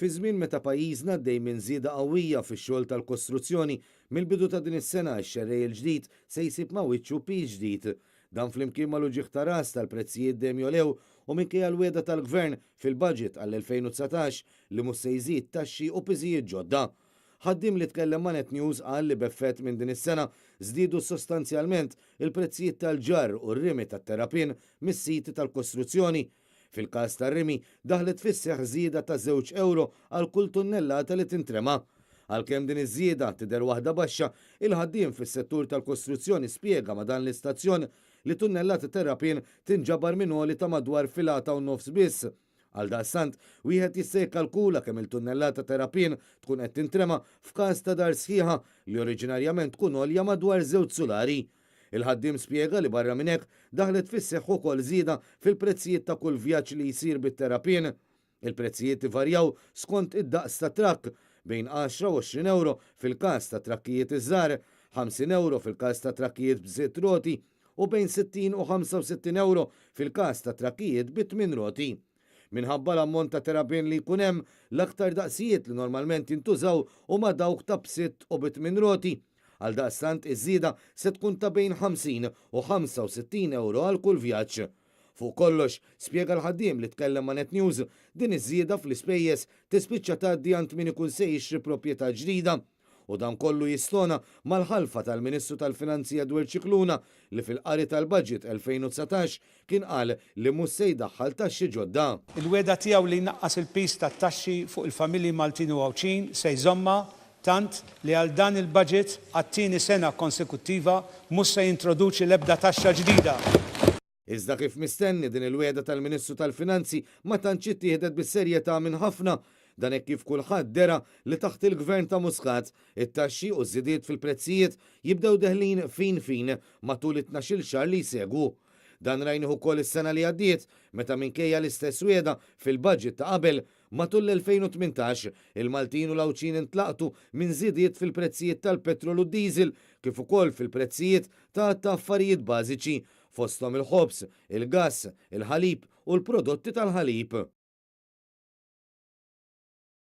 Fi żmien meta pajjiżna għaddej minn żieda qawwija fix-xogħol tal-kostruzzjoni, mill-bidu ta' din is-sena x-xerrej il-ġdid se jsib ma' wiċċu piż ġdid. Dan flimkien mal-uġigħ ta' ras tal-prezzijiet dejjem jogħlew u minkejja l-wegħda tal-Gvern fil-Budget għall-2019 li mhux se jżid taxxi u piżijiet ġodda. Ħaddiem li tkellem ma' Net News qal li b'effett minn din is-sena żdiedu sostanzjalment il-prezzijiet tal-ġarr u r-rimi tat-terrapien mis-siti tal-kostruzzjoni. Fil-każ tar-rimi, daħlet fis-seħħ żieda ta' żewġ ewro għal kull tunnellata li tintrema. Għalkemm din iż-żieda tidher waħda baxxa, il-ħaddiem fis-settur tal-kostruzzjoni spjega ma' dan l-istazzjon li tunnellata terrapien tinġabar minn għoli ta' madwar filata u nofs biss. Għaldaqstant, wieħed jista' jikkalkula kemm il-tunnellata terrapien tkun qed tintrema f'każ ta' dar sħiħa li oriġinarjament tkun għolja madwar żewġ sulari. Il-ħaddiem spjega li barra minn hekk daħlet fis-seħħ ukoll żieda fil-prezzijiet ta' kull vjaġġ li jsir bit-terrapien. Il-prezzijiet ivarjaw skont id-daqs tat-trakk, bejn 10 u 20 ewro fil-każ ta' trakkijiet iż-żgħar, 50 ewro fil-każ ta' trakkijiet b'sitt roti u bejn 60 u 65 ewro fil-każ ta' trakkijiet bi tmien roti. Minħabba l-ammont ta' terrapien li jkun hemm, l-aktar daqsijiet li normalment jintużaw huma dawk ta' b'sitt u bi tmien roti. Għaldaqstant iż-żieda se tkun ta' bejn 50 u 65 ewro għal kull vjaġġ. Fuq kollox, spjega l-ħaddiem li tkellem ma' Net News, din iż-żieda fl-ispejjeż tispiċċa tgħaddi għand min ikun se jixtri proprjetà ġdida. U dan kollu jistona mal-ħalfa tal-Ministru tal-Finanzi Edward Scicluna li fil-qari tal-Budget 2019 kien qal li mhux se jdaħħal taxxi ġodda. Il-wegħda tiegħu li jnaqqas il-piż tat-taxxi fuq il-familji Maltin u Għawdxin se jżommha tant li għal dan il-budget għat-tieni sena konsekuttiva mhux se jintroduċi l-ebda taxxa ġdida. Iżda kif mistenni din il-wegħda tal-Ministru tal-Finanzi ma tantx ittieħdet bis-serjetà minn ħafna. Dan hekk kif kulħadd dera li taħt il-Gvern ta' Muscat, it-taxxi u ż-żidiet fil-prezzijiet jibdew deħlin fin fin matul it-tnax-il xahar li jsegwu. Dan rajnih ukoll is-sena li għaddiet meta minkejja l-istess wiegħda fil-budget ta' qabel, Matul l-2018, il-Maltin u l-Għawdxin intlaqtu minn żidiet fil-prezzijiet tal-petrol u d-diesel kif ukoll fil-prezzijiet ta' għadd ta' affarijiet bażiċi, fosthom il-ħobż, il-gass, il-ħalib u l-prodotti tal-ħalib.